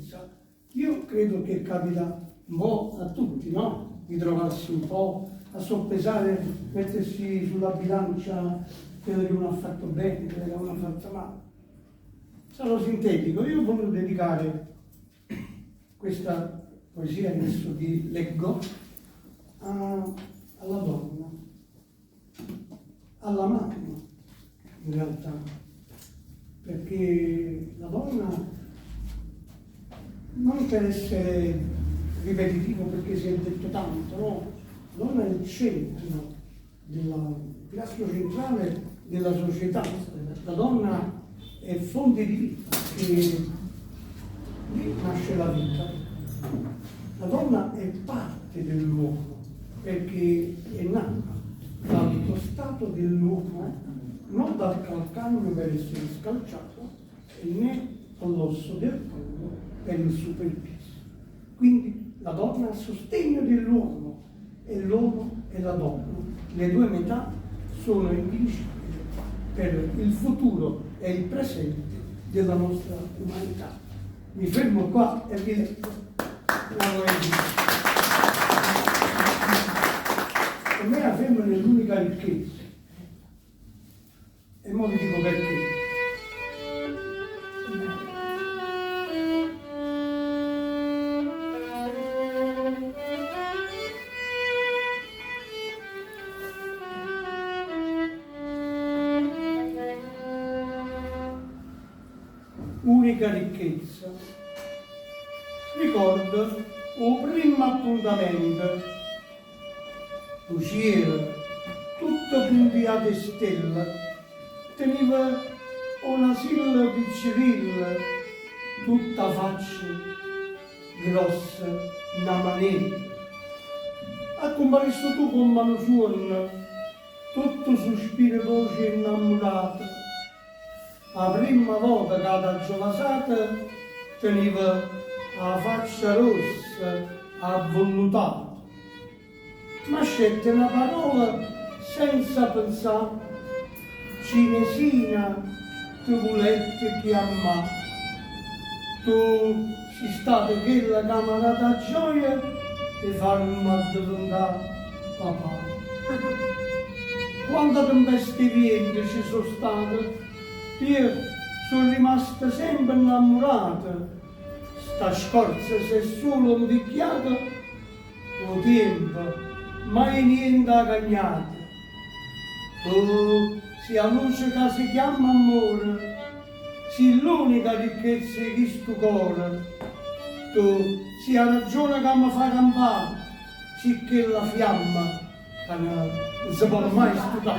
ricchezza. Io credo che capita un po' a tutti, no? Di trovarsi un po' a soppesare, mettersi sulla bilancia quello che uno ha fatto bene, quello che uno ha fatto male. Sarò sintetico, io ho voluto dedicare questa poesia che adesso vi leggo a, alla donna, alla mamma in realtà, perché la donna non per essere ripetitivo perché si è detto tanto, no? La donna è il centro, della, il pilastro centrale della società, la donna è fonte di vita e lì nasce la vita. La donna è parte dell'uomo perché è nata dal costato dell'uomo, non dal calcagno per essere scalciato né dall'osso del collo per il superpeso. Quindi la donna è a sostegno dell'uomo e l'uomo e la donna. Le due metà sono indivisibili per il futuro e il presente della nostra umanità. Mi fermo qua e vi leggo la poesia. Per me la femmina è l'unica ricchezza. E ora vi dico perché. Unica ricchezza. Ricordo 'o primmo appuntamento. 'O cielo, tutto puntiato 'e stelle, teneva 'o nasillo piccerillo, tutta 'a faccia grossa na manella. Accumpariste tu comm'a nu suonno, tutto suspire doce 'e nnammurate. 'A primma vota ca t'aggio vasata tenive 'a faccia rossa avvellutata. M'ascette na parola senza penzà, Cinesina te vulette chiammà. Tu si stata chella ca m'ha dato 'a gioia 'e farme addeventà papà. Quanta tempeste 'e viento ce so' state, io so' rimasta sempe 'nnammurata, sta scorza s'è sulo 'nvicchiata, 'o tiempo maje niente ha cagnato. Tu si' 'a luce ca se chiamma ammore, si' l'unica ricchezza 'e chistu core, tu si' 'a ragione ca me fa campà, si' chella fiamma ca nun se po' mai stutà.